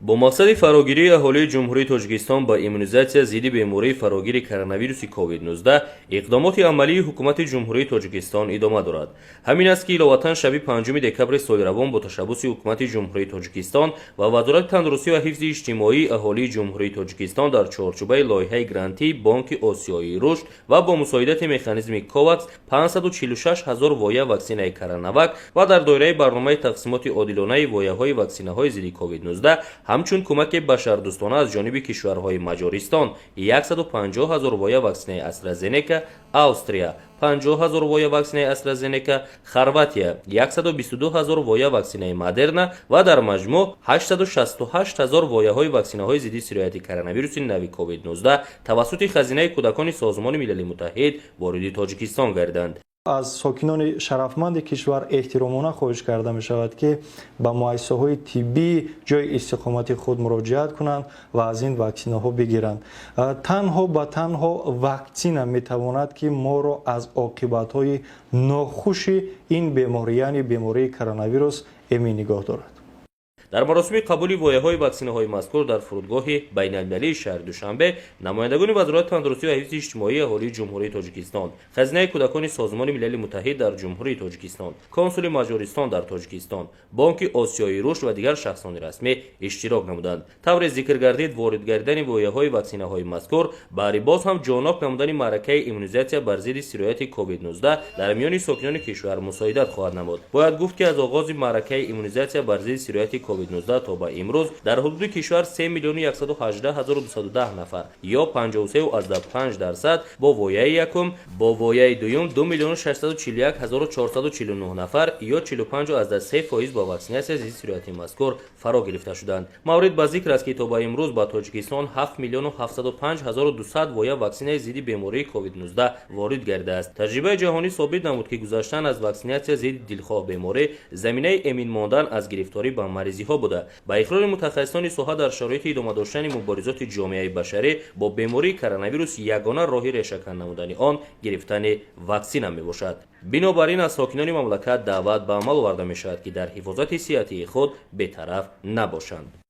Бо мақсади фарогирии аҳолии Ҷумҳурии Тоҷикистон ба иммунизатсия зидди бемории фарогири коронавируси COVID-19 иқдомоти амалии Ҳукумати Ҷумҳурии Тоҷикистон идома дорад. Ҳамин аст, ки иловатан шаби 5 декабри соли равон бо ташаббуси Ҳукумати Ҷумҳурии Тоҷикистон ва Вазорати тандурустӣ ва ҳифзи иҷтимоии аҳолии Ҷумҳурии Тоҷикистон дар чорчӯбаи лоиҳаи грантии Бонки Осиёии рушд ва бо мусоидати механизми КОВАКС 546 ҳазор воя ваксинаи Коронавак ва дар доираи барномаи тақсимоти одилонаи вояҳои ваксинаҳои зидди COVID-19 ҳамчун кӯмаки башардӯстона аз ҷониби кишварҳои Маҷористон 150 ҳазор воя ваксинаи Астразенека, Австрия 50 ҳазор воя ваксинаи Астразенека, Хорватия 122 ҳазор воя ваксинаи Модерна ва дар маҷмӯъ 868 ҳазор вояҳои ваксинаҳои зидди сирояти коронавируси нави COVID-19 тавассути Хазинаи кӯдакони Созмони Милали Муттаҳид вориди Тоҷикистон гардиданд. Аз сокинони шарафманди кишвар эҳтиромона хоҳиш карда мешавад, ки ба муассисаҳои тиббии ҷойи истиқомати худ муроҷиат кунанд ва аз ин ваксинаҳо бигиранд. Танҳо ба танҳо ваксина метавонад, ки моро аз оқибатҳои нохуши ин беморӣ, яъне бемории коронавирус, эмин нигоҳ дорад. Дар маросими қабули вояҳои ваксинаҳои мазкур дар фурудгоҳи байналмилалии шаҳри Душанбе намояндагони Вазорати тандурустӣ ва ҳифзи иҷтимоии аҳолии Ҷумҳурии Тоҷикистон, Хазинаи кӯдакони Созмони Милали Муттаҳид дар Ҷумҳурии Тоҷикистон, консули Маҷористон дар Тоҷикистон, Бонки Осиёии рушд ва дигар шахсони расмӣ иштирок намуданд. Тавре зикр гардид, ворид гардидани вояҳои ваксинаҳои мазкур баҳри боз ҳам ҷоннок намудани маъракаи иммунизатсия бар зидди сирояти COVID-19 дар миёни сокинони кишвар мусоидат хоҳад намуд. Бояд гуфт, ки аз оғози маъракаи иммунизатсия бар зидди сирояти COVID-19 то ба имрӯз дар ҳудуди кишвар 3 миллиону 118 ҳазору 210 нафар ё 53,5% бо вояи якум, бо вояи дуюм 2 миллиону 641 ҳазору 449 нафар ё 45,3% бо ваксинатсия зидди сирояти мазкур фаро гирифта шуданд. Маврид ба зикр аст, ки то ба имрӯз ба Тоҷикистон 7 миллиону 705 ҳазору 200 воя ваксинаи зидди бемории COVID-19 ворид гардидааст. Таҷрибаи ҷаҳонӣ собит намуд, ки гузаштан аз ваксинатсия зидди дилхоҳ беморӣ заминаи эмин мондан аз гирифторӣ ба маризиҳо буда, ба иқрори мутахассисони соҳа, дар шароити идома доштани муборизоти ҷомеаи башарӣ бо бемории коронавирус ягона роҳи решакан намудани он гирифтани ваксина мебошад. Бинобар ин аз сокинони мамлакат даъват ба амал оварда мешавад, ки дар ҳифозати сиҳатии худ бетараф набошанд.